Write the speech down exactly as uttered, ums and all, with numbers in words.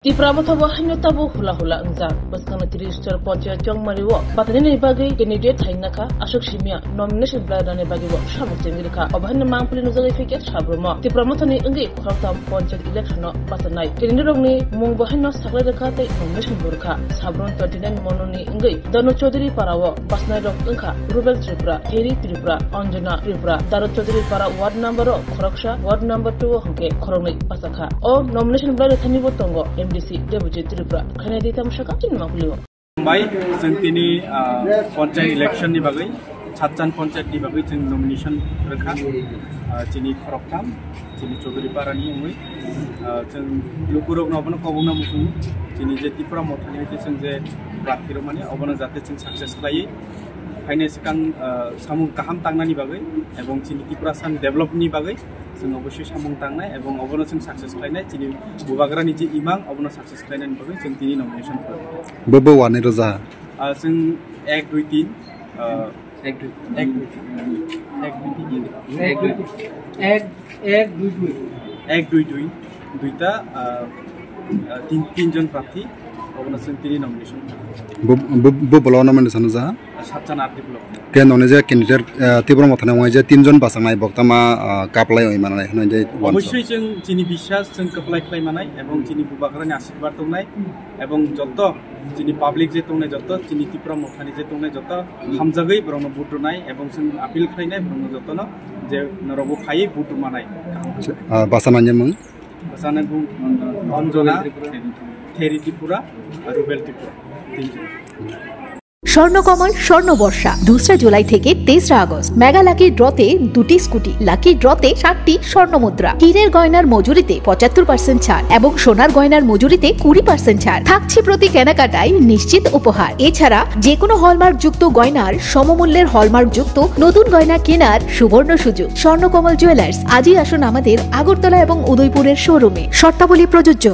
Tipra Motha bo haino tabuk hula hula wngjak. Bwskangni Trishwar Ponchayat Chongmari o bathani ni bagwi candidate thaingnakha Ashok Simia nomination bwlai rwnani bagwi bo samung chengwi rwkha. Obo haino mangpili nujagwi phikya Sabromo. Tipra Mothani wngwi khoroktham ponchayat election o bachanai candidate rokni mung bo haino saklai rwkha tei nomination bo rwkha. Sabrom twenty nine mononi wngwi Danu Chaudhary Para o bachanai rok wngkha Rubel Tripura, Theri Tripura, Anjana Tripura, Danu Chaudhary Para ward number o khoroksa, ward number two o hwnkhe khoroknwi bachakha. O nomination bwlai rwthani bo tongo M D C Debojit Tripura. Khainai di tamo sakha chini mangpili o. Bai, chwng tini, ah, ponchayat election ni bagwi, Satchan ponchayat ni bagwi chwng nomination rwkha, ah, chini khoroktham, chini Chaudhary Para ni wngwi, ah, chwng lukurokno obono kobokna muchungo, chini je Tipra Mothani hoite chwng je prarthi rwmani obono jate chwng success khlaiwi phainai swkang, ah, samung kaham tangnani bagwi ebong chini Tiprasa ni develop ni bagwi chwng obosoi samung tangnai ebong obono chwng success khlainai, chini bubagrani je imang obono success khlainani bagwi chwng tini nomination khlai. Bo bo wani roja? Ah, chwng ek, dui, tin, ah, ek, dui, ek, dui, ek, dui, tin, ek, dui, ek, ek, dui, dui. Ek, dui, dui, duita, ah, ah, tin, tin jon prarthi, obono chwng tini nomination khlai. Bo, bo, bo bwlao nomination ja? Satchan R D block. Ke noni je candidate, ah, Tipra Mothani wngwi je tin jon bachaknai bokta ma, ah, kaplai oi manai hwnwi je wansuk. Obosoi chwng chini biswas chwng kaplai khlai manai ebong chini bubagrani asirwad tongnai ebong joto chini public je tongnai joto chini Tipra Mothani je tongnai joto hamjagwi borokno vote rwnai ebong chwng appeal khlainai borokno jotono je norokbo phaiwi vote rwmanai. Ah, bachanani mung? Bachanani mung Anjana, Theri Tripura, Rubel Tripura. Tinjon. Swarnakamal স্বর্ণবর্ষা দুসরা জুলাই থেকে তেসরা August. Mega lucky ড্রতে দুটি scooty, lucky ড্রতে সাতটি স্বর্ণ মুদ্রা, হীরের গয়নার মজুরিতে পঁচাত্তর পার্সেন্ট ছাড় এবং সোনার গয়নার মজুরিতে কুড়ি পার্সেন্ট ছাড়। থাকছে প্রতি কেনাকাটায় নিশ্চিত উপহার। এছাড়া যে কোনো হলমার্কযুক্ত গয়নার সমমূল্যের হলমার্কযুক্ত নতুন গয়না কেনার সুবর্ণ সুযোগ। স্বর্ণকমল জুয়েলার্স, আজই আসুন আমাদের আগরতলা এবং উদয়পুরের শোরুমে। শর্তাবলী প্রযোজ্য।